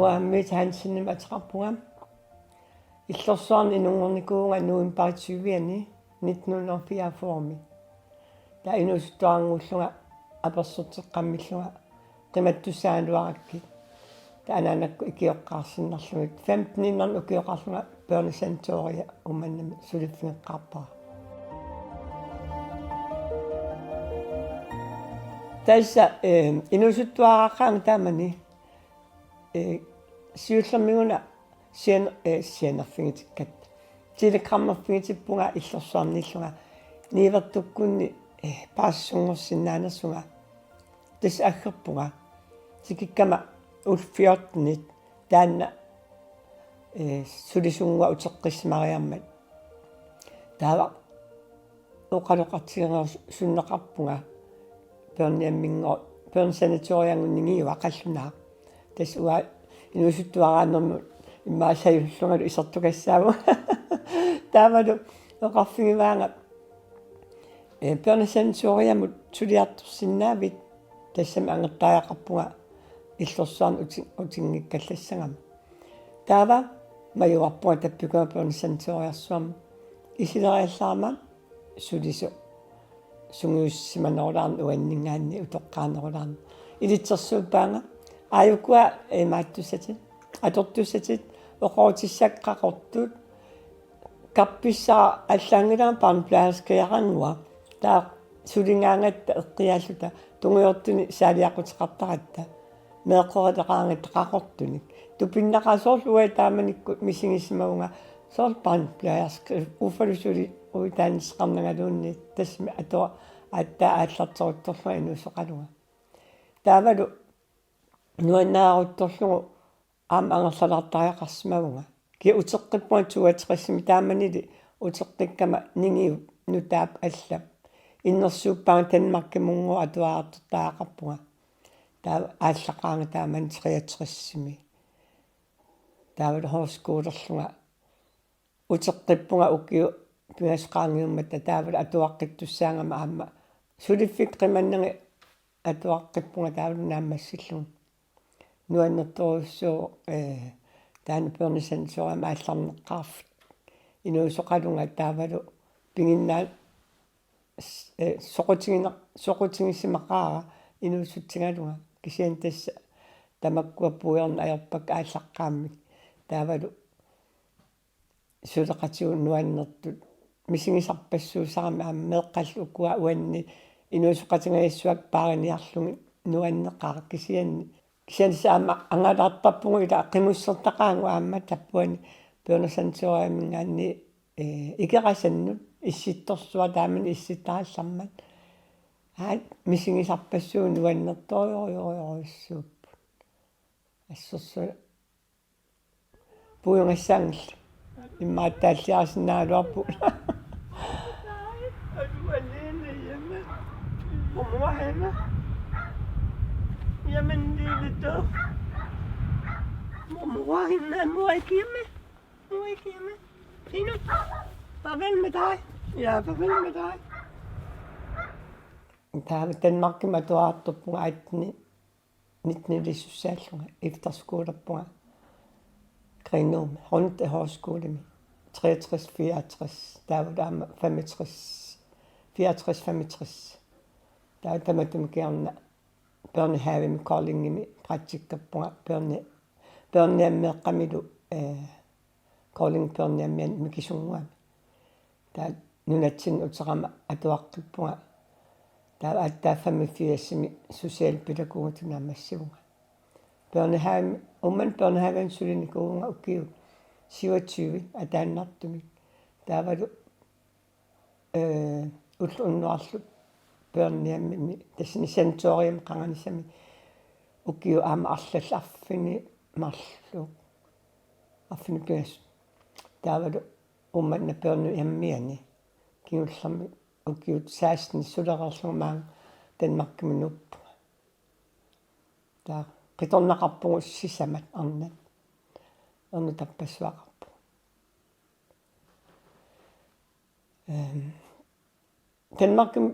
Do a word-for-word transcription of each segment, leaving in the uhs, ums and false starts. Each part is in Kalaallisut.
Aamma Hansenimik ateqarpunga. Illorsuarni inunngornikuuvunga novembarip tyvianni nitten hundrede og fireogfyrre. Taava inuusuttuarannguullunga apersorteqqammillunga qimattussaagaluarakkit. Taava anaanakkut ikioqqaarsinnarlugit femteniinnarni ukioqarlunga børnesanatorium Uummannami suliffigeqqaarpara. Tassa, eh, inuusuttuaraaqqaanga taamani, eh, siullermik una sian-, eh, sianerfigitikkatta. Telegrammerfigitippunga illorsuarniillunga niuertukkunni, eh, paasisunngorsinnaanersunga. Tassa aggerpunga. Tikikkama ulluni fjortenit taanna, eh, sulisunnguaq uteqqissimariarmat. Taava oqaloqatigerusunneqarpunga børnehjemminngooq, børnesanatorianngooq ningiuaq qallunaaq. Tassa uanga inuusuttuaraanermut immaqa sajullungalu isertukassaagut. Taavalu oqarfigivaanga, eh, børnesanatoriamut suliartorsinnaavit, tassami angertariaqarpunga illorsuarni uti-, utinngikkallassagama. Taava majuarpunga tappikuma børnesanatoriarsuarmut isileriallarama sulisoq sungiussimanerulaarneq uanninngaanniit utoqqaanerulaarneq. Ilitsersuuppaanga aajukua imaattussatit, atortussatit, oqorutissakka qaqortut, kappissara allaanngilanga barneplejerskeriarannguaq. Taava suligaangatta eqqiaalluta tungujortunik saaliaqquteqartaratta. Meeqqerileqaangatta qaqortunik. Tupinnaqaaq soorlu uanga taamanikkut misigisimavunga soorlu barneplejerske uffalu suli uitaannisseqarnangaluunniit tassami atua aatsaat aallarteruttorlunga inuusoqalunga. Taavalu nuannaruttorlugu aamma angerlalaartariaqarsimavunga. Kia uteqqippunga toogtresimi taamanili uteqqikkama ningiup nutaap allap. Innersuuppaanga Danmarkimunngooq atuariartortariaqarpunga. Taava aallaqqaanga taamani treogtresimi. Taavalu højskolerlunga uteqqippunga ukiut pingasut qaangiummata taavalu atuaqqittussaagama aamma suliffik qimannagit atuaqqippunga taavalu naammassillugu. Nuannertorujussuuvoq, eh, taanna børnesanatoriami aallarneqqaarfik. Inuusoqalunga taavalu piginnaat s-, eh, soqutigina-, soqutigisimaqaara inuusutsigalunga. Kisianni tassa tamakkua puiorneq ajorpakka aallaqqaammik. Taavalu suleqatigut nuannertut. Misigisarpassuusarami aamma meeqqallu ukua uanni inuusoqatingajassuakka paariniarlugit nuanneqaaq kisianni. Kisianni tassa aamma angalaartarpugut ila qimussertaqaagut aamma tappuani børnesanatoriaminngaanniit, eh, ikerasannut issittorsuaq taamani issittaallarmat. Aat misigisarpassuugut nuannertorujorujorujussuupput. Assorsuaq puiugassaanngillat. Immaqa taalliarsinnaagaluarpugut. Mor mor er hjemme. Jamen, det er lidt død. Mor, mor er hjemme. Mor er ikke hjemme. Mor er ikke hjemme. Fino, farvel med dig. Ja, farvel med dig. Taava Danmarkimi atuartorpunga atteni nitten-ilissussaallunga efterskolerpunga Grenaa, Runde Højskolemi, treogtres fireogtres, taavalu aamma femogtres, fireogtres femogtres. Taava tamatuma kingorna børnehavemi Koldingimi praktikkerpunga børne-, børnehjemmeeqqamilu, eh, Kolding børnehjemmiani mikisunnguamik. Taava nunatsinni uterama atuaqqippunga. Taava aatsaat femogfirsimi socialpædagogitut naammassivunga. Børnehavemi, Uummannap børnehavemi sulinikuuvunga ukiut syvogtyve ataannartumik. Taavalu, eh, ulloq unnuarlu børnehjemimi, tassani sanatoriumi qanganisami ukiut aamma arlallit arfineq marluk. Arfineq pingasut. Taavalu Uummannap børnehjemmiani kingullermik ukiut seksten sulereerlunga maanga Danmarkimi nuuppunga. Taava qitornaqarpugut sisamat arnat. Ernutarpassuaqarpugut. Ehm, Danmarkimi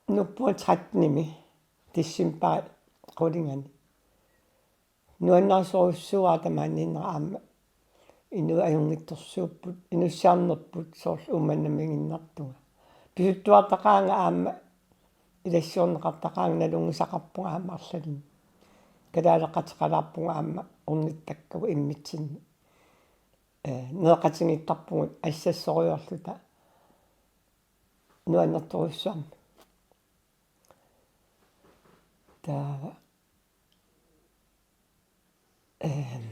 nuuppunga trettenimi decembarip qulingani. Nuannarisorujussuuara tamaaniinnera aamma inuit ajunngitsorsuupput, inussiarnerput soorlu Uummannamiiginnartunga. Pisuttuartaqaanga aamma ilassiorneqartaqaanga nalunngisaqarpunga aamma arlalinni. Kalaaleqateqalaarpunga aamma ornittakkavut immitsinni. Ee, nereqatigiittarpugut assassorujoorluta nuannertorujussuarmik. Taava, ehm,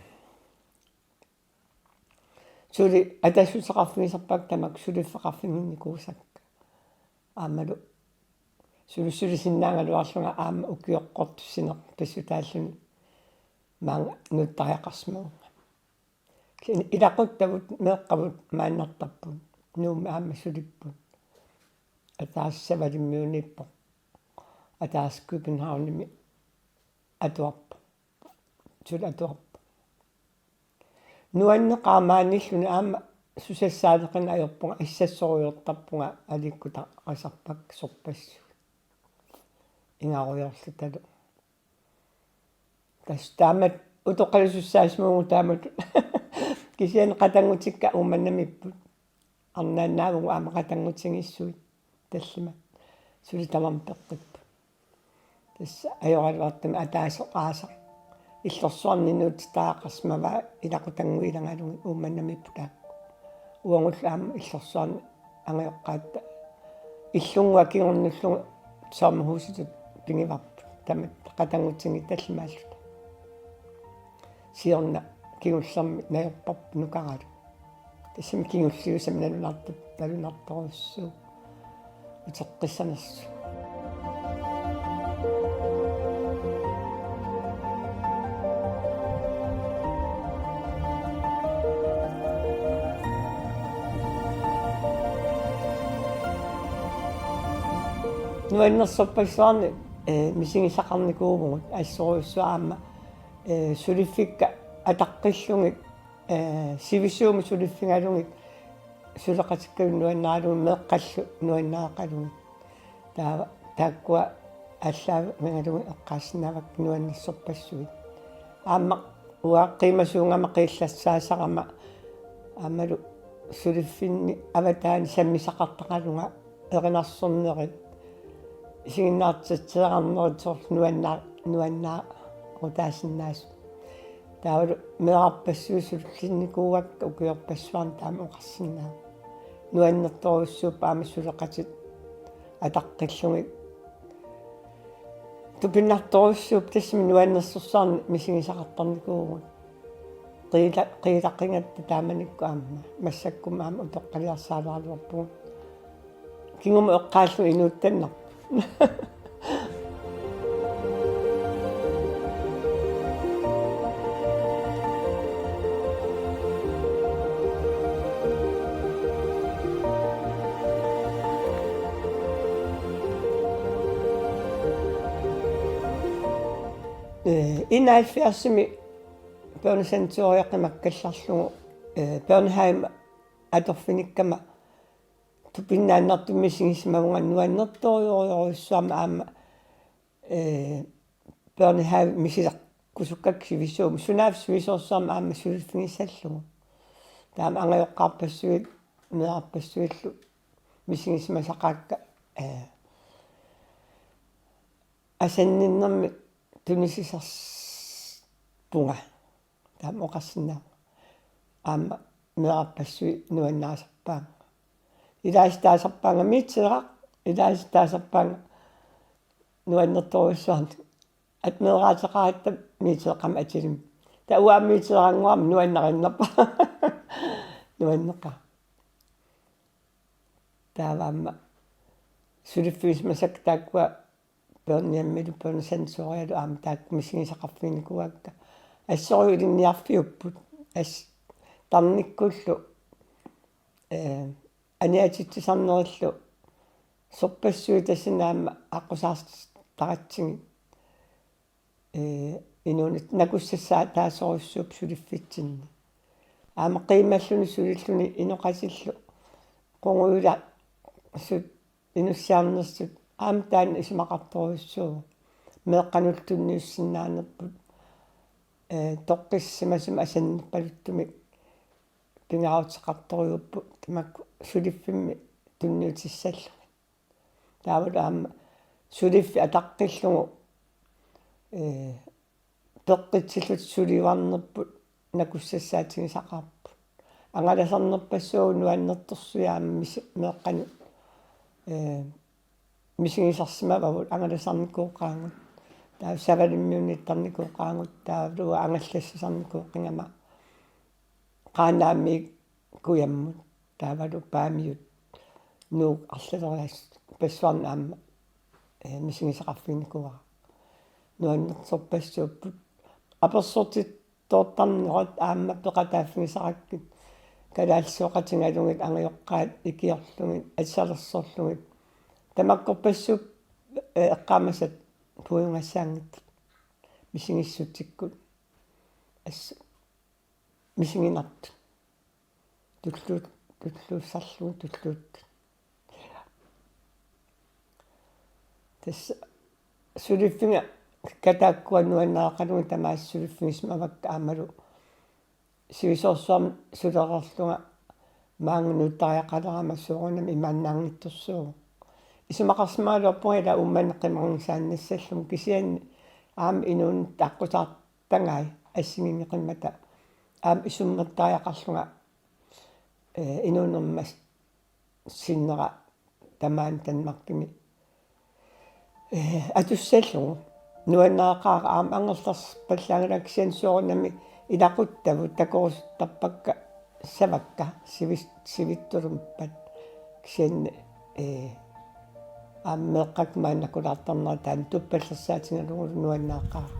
suli atassuteqarfigisarpakka tamakku suliffeqarfiginnikuusakka. Aammalu suli sulisinnaagaluarlunga aamma ukioqqortussineq pissutaalluni maanga nuuttariaqarsimavunga. Ilaquttavut meeqqavut maannartarput. Nuummi aamma sulipput. Ataaseq Savalimmiuniippoq. Ataaseq Københavnimi atuarpoq. Suli atuarpoq. Nuanneqaaq maaniilluni aamma susassaaleqineq ajorpunga assassorujoortarpunga aliikkutaqasarpakka sorpassuit. Ingarujoorlutalu. Tassa taamatut utoqqalisussaasimavugut taamatut. Kisianni qatanngutikka Uummannamiipput. Arnaannaavugut aamma qatanngutigiissuit tallimat. Suli tamarmik peqqipput. Tassa ajoraluartumik ataaseq aasaq illorsuarni nuutsitariaqarsimavaa ilaqutannguit ilagalugit Uummannamiipput taakku. Uagullu aamma illorsuarni angajoqqaatta illunnguaq kingornullugu sommerhusitut pigivarput. Tamatta qatanngutigiit tallimaalluta. Siorna kingullermi najorparput nukaralu. Tassami kingulliusami nalunartut, nalunartorujussuuvoq uteqqissanersoq. Nuannersorpassuarnik, ee, misigisaqarnikuuvugut assorujussuaq aamma, ee, suliffikka ataqqillugit, ee, sivisuumik suliffigalugit suleqatikkagut nuannaralugit meeqqallu nuannaraqalugit. Taava taakkua aallaavigalugit eqqaassinnaavakkit nuannersorpassuit. Aamma uanga qiimasuugama qiillassaasarama aammalu suliffinni avataani sammisaqartaqalunga erinarsornerit isiginnaartitseerarnerit soorlu nuanna-, nuannaarutaasinnaasut. Taavalu meerarpassuit sulinnikuuakka ukiorpassuarni taama oqarsinnaavoq. Nuannertorujussuupput aamma suleqatit ataqqillugit. Tupinnartorujussuupput tassami nuannersorsuarnik misigisaqartarnikuuvugut. Qiila-, qiilaqigatta taamanikkut aamma. Massakkut aamma utoqqaliarsaraluarpugut. Kingumut eqqaallugu inuuttanneq. Ee, enoghalvfjerdsimi børnecenteriumakkallarlugu, ee, børnehave atorfinikkama tupinnaannartumik misigisimavunga nuannertorujorujussuarmik aamma, ee, børnehave misileqqusukkakku sivisuumik, sunaaffa sivisoorsuarmik aamma suliffigissallugu. Taama angajoqqaarpassuit, meerarpassuillu misigisimasaqaakka, ee, asanninnermik tunisisarpunga. Taama oqarsinnaavunga. Aamma meerarpassuit nuannaasarpaannga. Ilaasitaasarpaannga miitseeraq, ilaasitaasarpaannga nuannertorujussuarnik. Aamma meeraateqaratta miitseeqqamik atilimmi. Taava uanga miitseerannguara nuannarinnarpara. Nuanneqaaq. Taava aamma suliffigisimasakka taakkua børnehjemmilu børnecenterialu aamma taakku misigisaqarfiginikuuakka. Assorujuk ilinniarfiupput. As-, tarnikkullu, ee, aniatitsisarnerillu sorpassuit tassani aamma aqqusaartaratsigit. Ee, inuunit nakussassaataasorujussuupput suliffitsinni. Aamma qiimalluni sulilluni inoqatillu qungujula sut inussiarnersut aamma taanna isumaqartorujussuuvoq. Meeqqanullu tunniussinnaanerput. ee, toqqissisimasumik asannerpaluttumik pingaaruteqartorujuupput tamakku suliffimmi tunniutissallugit. Taavalu aamma suliffik ataqqillugu, ee, peqqissillutik suliuarnerput nakussassaatigisaqaarput. Angalasarnerpassuit nuannertorsuit aamma misi-, meeqqanut, ee, misigisarsimavagut angalasarnikooqaagut. Taava savalimmiunnittarnikooqaagut, taavalu angallassisarnikooqigama Qaanaamiit kujammut, taavalu Paamiut Nuuk arlaleriassat passuarnut aamma, ee, misigisaqarfiginikuuara. Nuannersorpassuupput. Apersortittoortarnerat aamma peqataaffigisarakkit kalaallisooqatigalugit, angajoqqaat ikiorlugit, assalersorlugit. Tamakkorpassuupput, ee, eqqaamasat puiugassaanngitsut misigissutsikkut. Assut misiginartut. Tulluut-, tulluussarlugit, tulluuttut. Tassa suliffiga kataakkua nuannaraqalugit tamaasa suliffigisimavakka aammalu sivisoorsuarmik sulereerlunga maanga nuuttariaqalerama soorunami imaannaanngitsorsuuvoq. Isumaqarsimagaluarpunga ila Uummannaq qimernisaannassalluni kisianni aamma inuuneq aqqusaartagai assigiinngeqimmata aamma isummertariaqarlunga, ee, inuunerma sinnera tamaani Danmarkimi, ee, atussallugu. Nuannaaqaaq aamma angerlarsipallaanngilaq kisianni soorunami ilaquttavut takorusuttarpakka savakka sivis-, sivitsulumpat kisianni, ee, aamma meeqqakka maani nakulaartarnerat taanna tuppallersaatigalugu nuannaaqaaq.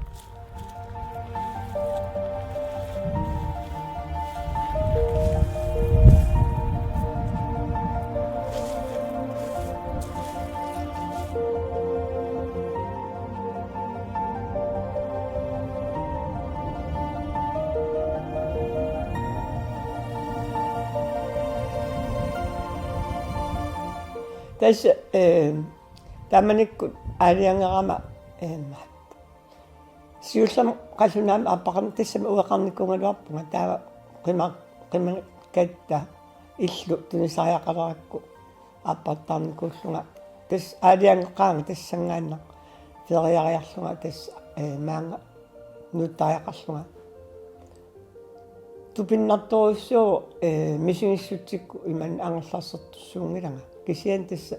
Tassa, ee, taamanikkut aalajangerama, ee, siullermik qallunaamik aappaqarn-, tassami ueqarnikuugaluarpunga taava qima-, qimakkatta illu tunisariaqalerakku aappartaarnikuullunga. Tassa aalajangeqaanga tassanngaannaq feriariarlunga tassa, ee, maanga nuuttariaqarlunga. Tupinnartorujussuuvoq, ee, misigissutsikkut imannak angerlarsertorsuunngilanga. Kisianni tassa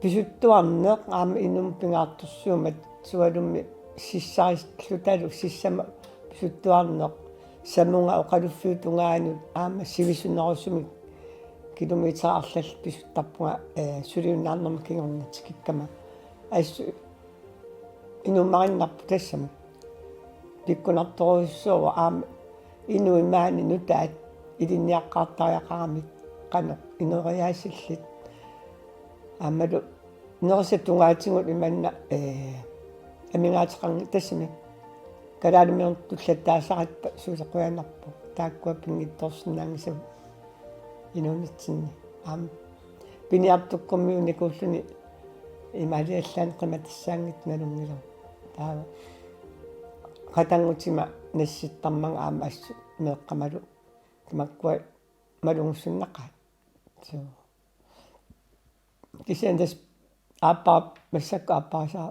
pisuttuarneq aamma inummut pingaartorsuummat sualummik sissarillutalu sissama pisuttuarneq samunga oqaluffiup tungaanut aamma sivisunerusumik kilometer arlallit pisuttarpunga, ee, suliunnaarnerma kingorna tikikkama. Assut inummarinnarpoq tassami. Pikkunartorujussuuvoq aamma inuit maani nutaat ilinniaqqaartariaqaramik qanoq inooriaasillit. Aammalu nerisat tungaatigut imanna, ee, amigaateqanngillat tassami. Kalaalimiunut tullattaasaratta suusequjanarpoq. Taakkua pinngitsoorsinnaanngisagut inuunitsinni. Aamma piniartukkummiuunikuulluni imaaliallaanni qimatassaanngitsoq nalunngilagut. Taava qatanngutima nassittarmanga aamma assut meeqqamalu tamakkua malugussunnaqaat. Suu. Kisianni tassa aappara massakkut aapparisaa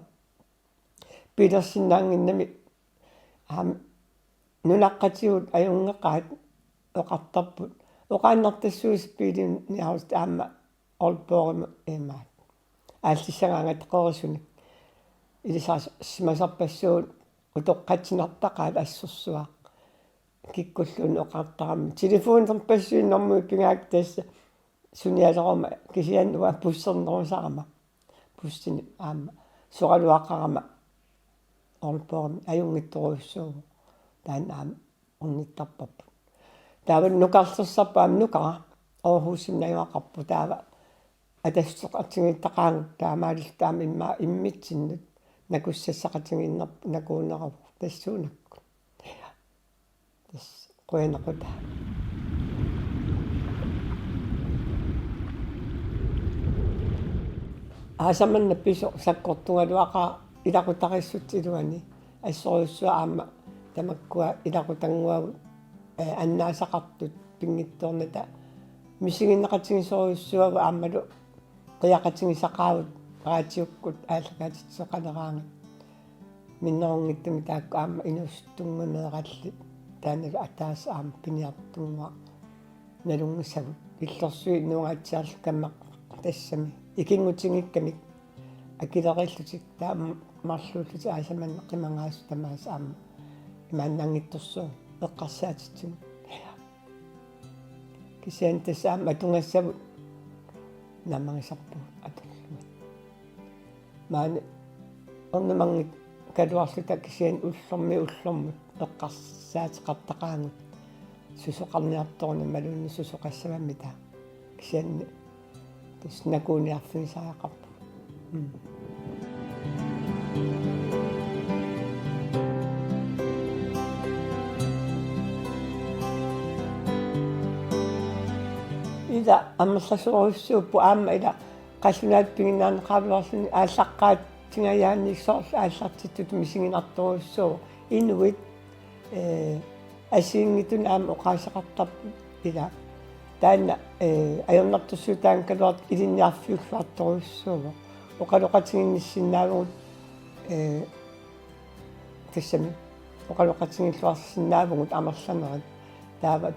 pilersinnaannginnami aamma nunaqqatigut ajunngeqaat oqartarput. Oqaannartassuisa biiliniarutit aamma Aalborgimi imaat. Aallissagaangat qerisunik. Ilisarisimasarpassuit utoqqatsinartaqaat assorsuaq. Kikkulluunniit oqartarami. Telefonilerpassuit normui pingaakka tassa sunialeruma kisianni uanga bussernerusarama. Bussini aamma soraluaqarama Aalborgimi ajunngitsorujussuuvoq. Taanna aamma ornittarparput. Taava nukarlersarput aamma nukara Aarhusimi najugaqarpoq taava atassuteqartigiittaqaagut taamaalilluta aamma immaqa immitsinnut nakussassaqatigiinnerput nakuuneruvoq tassuunakkut. Tassa qujanaqutaaq. Aasaq manna pisoq sakkortugaluaqaaq ilaqutariissutsit iluani assorujussuaq aamma Tamakkua ilaqutannguavut, eh, annaasaqartut pinngitsoornata misiginneqatigisorujussuuvugut aammalu qiaqatigisaqaagut raatiukkut aallakaatitsisoqaleraangat. Minnerunngitsumik taakku aamma inuusuttunnguit meeraallit taannalu ataaseq aamma piniartunnguaq nalunngisagut. Illorsuit nuungaatsiarlugit kamma tassami ikinngutigigamik akileriillutik taama marluullutik aasaq manna qimagaasut tamaasa aamma imaannaanngitsorsuugut eqqarsaatitsigut. Kisianni tassa aamma atugassavut naammagisarpugut atorlugit. Maani ernumanngikkaluarluta kisianni ullormiit ullormut eqqarsaateqartaqaagut susoqarniartoruni imaluunniit susoqassavammita. Kisianni tassa nakuuniarfigisariaqarpoq. Mm. Ila amerlasoorujussuupput aamma ila qallunaatut piginnaarneqaraluarluni aallaqqaatigigaanni soorlu aallartittutut misiginartorujussuuvoq. Inuit, eh, assigiinngitsunik aamma oqaaseqartarput ila. Taanna, eh, ajornartorsiutaanngikkaluartoq ilinniarfiulluartorujussuuvoq. Oqaloqatiginnissinnaavugut, eh, tassami oqaloqatigilluarsinnaavugut amerlanerit. Taava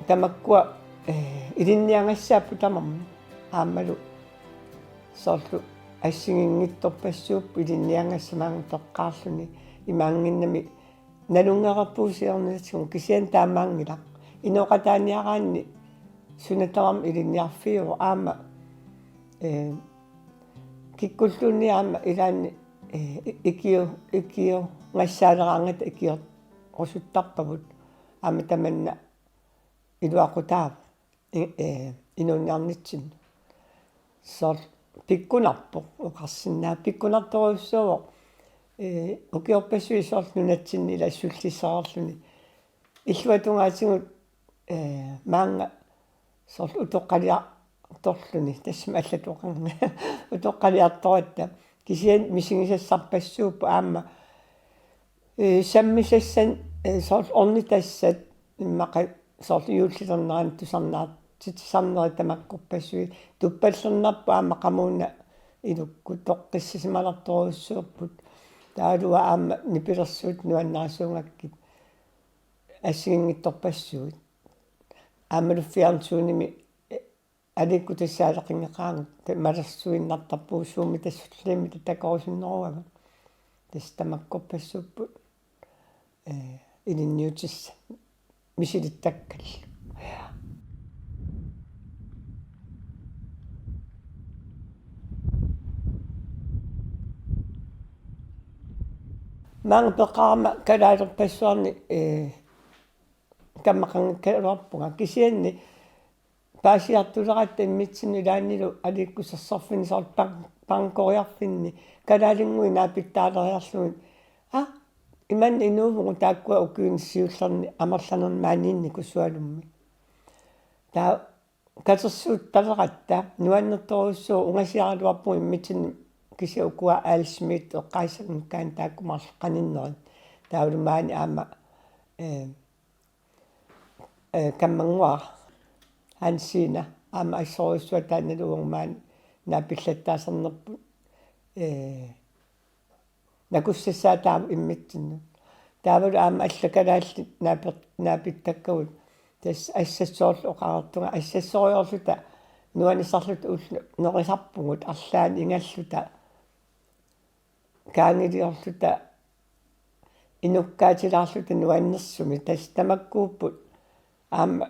tamakkua, eh, ilinniagassaapput tamarmik. Aammalu soorlu assigiinngitsorpassuupput ilinniagassat maanga toqqaarluni imaanngimmat nalunngeqarpugut siornatigut kisianni taamaanngilaq. Inooqataaniaraanni suna tamarmi ilinniarfiuvoq aamma, eh, kikkulluunniit aamma ilaanni, eh, ikio-, ikioqassaaleraangata ikiorusuttarpagut aamma tamanna iluaqutaavoq. I-, eh, inuuniarnitsinni. Soorlu pikkunarpoq, oqarsinnaa-, pikkunartorujussuuvoq, eh, ukiorpassuit soorlu nunatsinni ila sullissereerluni. Illuatungaatigut, eh, maanga soorlu utoqqaliartorluni, tassami allatoqarnga. Utoqqaliartoratta. Kisianni misigisassarpassuupput aamma, eh, sammisassat, eh, soorlu ornitassat, immaqa soorlu juullilernerani tusarnaartitsisarnerit tamakkorpassuit tuppallernarput aamma qamuuna ilukkut toqqissisimanartorujussuupput. Taavalu aamma nipilersuutit nuannersuugakkit assigiinngitsorpassuit. Aammalu fjernsynimi, eh, aliikkutassaaleqinngikkaangat ta-, malersuinnartarpugut suummi tassulliimmi takorusunneruagut. Tassa tamakkorpassuupput, eh, ilinniutissat misilittakkallu. Maanga peqarama kalaalerpassuarni, eh, kammaqqanngikkaluarpunga kisianni paasiartuleratta immitsinnut ilaannilu aliikkusersorfinni soorlu pan-, pankoriarfinni kalaalinnguit naapittaaleriarlugit. Aa, imanna inuuvugut taakkua ukiuni siullerni amerlanerni maaniinnikut sualummik. Taava katersuuttaleratta nuannertorujussuuvoq ungasiaraluarpunga immitsinnut kisianni ukua Al Schmidt eqqaassanngikkaanni taakku marluk qaninnerit. Taavalu maani aamma, eh, eh, kammannguaq Hansina aamma assorujussuaq taannalu uagut maani naapillattaasarnerput, eh, nakussassaataavoq immitsinnut. Taavalu aamma allat kalaallit naape-, naapittakkagut tassa assassoorlu oqartunga assassooriarluta nuannisarluta ulloq nerisarpugut arlaannik ingalluta kaangiliorluta inukkaatilaarluta nuannersumik tassa tamakkuupput aamma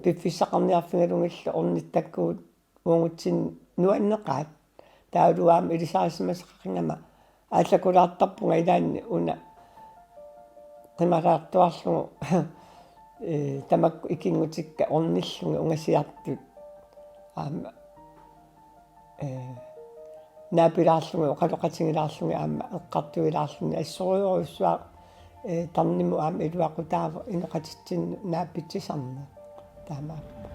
piffissaqarniarfigalugillu ornittakkagut uagutsinnut nuanneqaat. Taavalu aamma ilisarisimasaqaqigama aallakulaartarpunga ilaanni una qimalaartuarlugu, eh, tamakku ikinngutikka ornillugit ungasiartut aamma, eh, naapilaarlugit oqaloqatigilaarlugit aamma eqqartuilaarluni assorujorujussuaq, eh, tarnimut aamma iluaqutaavoq inoqatitsinnut naapitsisarneq. Taamaappoq.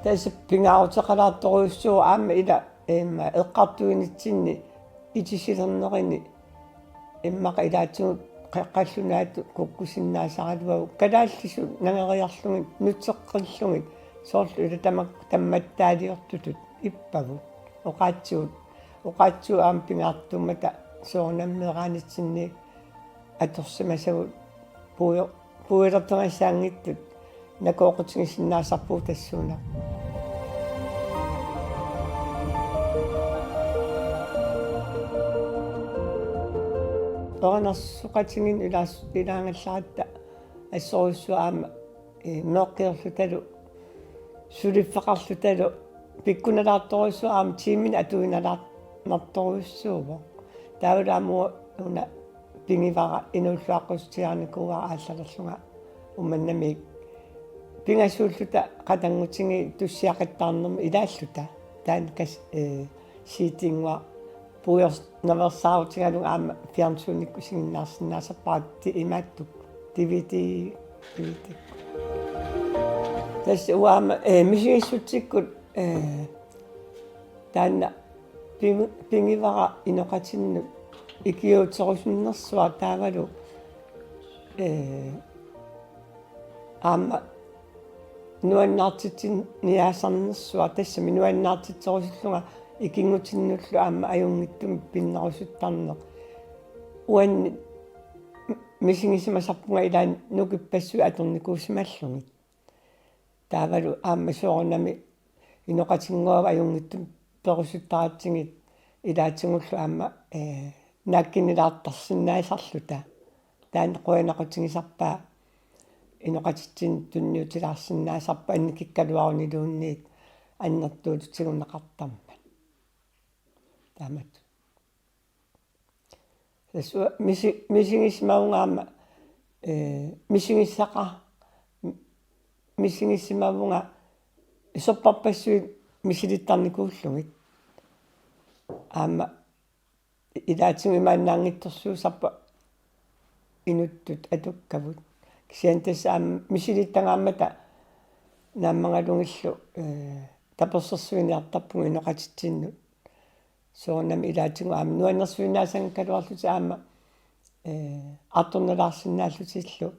Tassa pingaaruteqalaartorujussuuvoq aamma ila imma eqqartuinitsinni itisilernerini immaqa ilaatigut qa-, qallunaatut kukkusinnaasaraluagut kalaallisut nangeriarlugit nuteqqillugit soorlu ila tama-, tammattaaliortutut ippavut. Oqaatsigut, oqaatsigut aamma pingaartuummata soorunami meeraanitsinni atorsimasagut puio-, puiortugassaanngitsut nakooqutigisinnaasarpugut tassuuna. Erinarsoqatigiinnut ilaas-, ilaagallaratta assorujussuaq aamma ee, meeqqiorlutalu, suliffeqarlutalu, pikkunalaartorujussuuvoq aamma tiiminik atuinalaarnartorujussuuvoq. Taavalu aamma una pigivara inuulluaqqussutsiarinikuuara aallalerlunga Uummannamiit. Pingasuulluta qatanngutigiit tussiaqattaarnermut ilaalluta. Taanna kas-, ee, C D-nngua puiors-, naveersaarutigalugu aamma fjernsynikkut isiginnaarsinnaasarpara ti-, imaattoq D V D, D V D. Tassa uanga aamma, ee, misigissutsikkut, ee, taanna pimi-, pigivara inoqatinnut ikiuutserusunnersuaq taavalu, ee, aamma nuannaartitsiniaasarnersuaq tassami nuannaartitserusullunga ikinngutinnullu aamma ajunngitsumik pinnerusuttarneq. Uanni misigisimasarpunga ilaanni nukippassuit atornikuusimallugit. Taavalu aamma soorunami inoqatinnguagut ajunngitsumik perusuttaratsigit ilaatigullu aamma, ee, naakkinnilaartarsinnaasarluta. Taanna qujanaqutigisarpaa inoqatitsinnut tunniutilaarsinnaasarput annikikkaluaruniluunniit annertuutut tiguneqartarmat. Taamatut. Tassa uanga misi-, misigisimavunga aamma, ee, misigissaqa-, misigisimavunga isorparpassuit misilittarnikuullugit. Aamma ilaatigut imaannaanngitsorsuusarput inuttut atukkavut. Kisianni tassa aamma misilittagaammata naammagalugillu, ee, tapersersuiniartarpugut inoqatitsinnut. Soorunami ilaatigut aamma nuannersuinnaassanngikkaluarlutik aamma, ee, artornalaarsinnaallutillu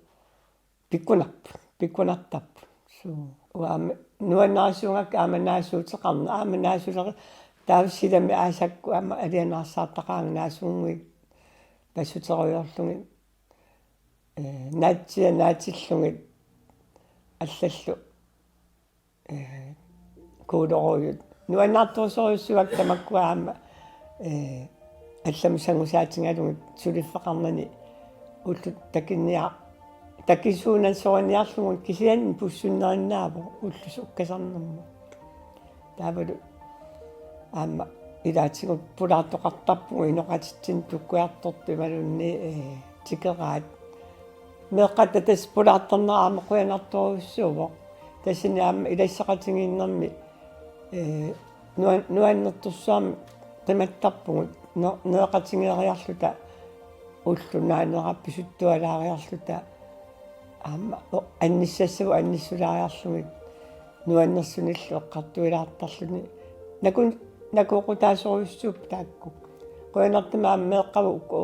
pikkunarput, pikkunartarput. Suu, uanga aamma nuannarisuugakku aamma naasuuteqarneq, aamma naasuleqi-, taava silami aasakkut aamma alianaarsaartaqaanga naasuunnguit passuterujoorlugit, ee, naatsiiaat naatillugit allallu, ee, kuuloruujut. Nuannaartorujussuuakka tamakkua aamma, ee, allamut sangusaatigalugit suliffeqarnani ullut takinnia-, takisuunansoriniarlugu kisianni pussunnerinnaavoq ullut sukkasarnermut. Taavalu aamma ilaatigut pulaartoqartarpugut inoqatitsinnut tukkuartortut imaluunniit, ee, tikeraat. Meeqqat tassa pulaartarnerat aamma qujanartorujussuuvoq. Tassani aamma ilassaqatigiinnermi, ee, nuan-, nuannertorsuarmik qimattarpugut. No-, nereqatigeeriarluta ulloq naanera pisuttualaariarluta aamma o-, annissassavut annissulaariarlugit nuannersunillu eqqartuilaartarluni. Nakun-, nakooqutaasorujussuupput taakku. Qujanartumik aamma meeqqavut uku,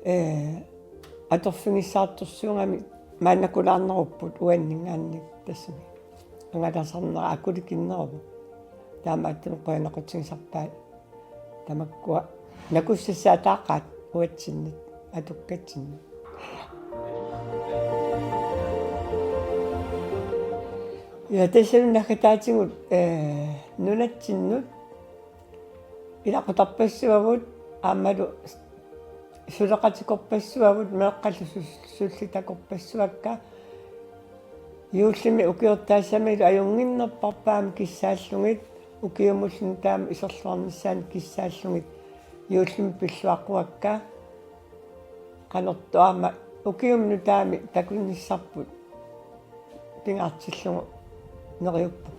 ee, atorfigissaartorsuugamik maannakulaarnerupput uanninngaanniit tassami. Angalasarnera akulikinneruvoq. Taamaattumik qujanaqutigisarpaat. Tamakkua nakussassaataaqaat uatsinnit atukkatsinnit. Ja, tassalu naggataatigut, ee, nunatsinnut ilaqutarpassuavut aammalu suleqatikorpassuavut meeqqallu sul-, sullitakorpassuakka. Juullimi ukiortaassamilu ajunnginnerparput aamma kissaallugit, ukiumullu nutaamut iserluarnissaanut kissaallugit, juullimi pilluaqquakka. Qanortoq aamma ukiumi nutaami takunnissarput pingaartillugu neriuppunga.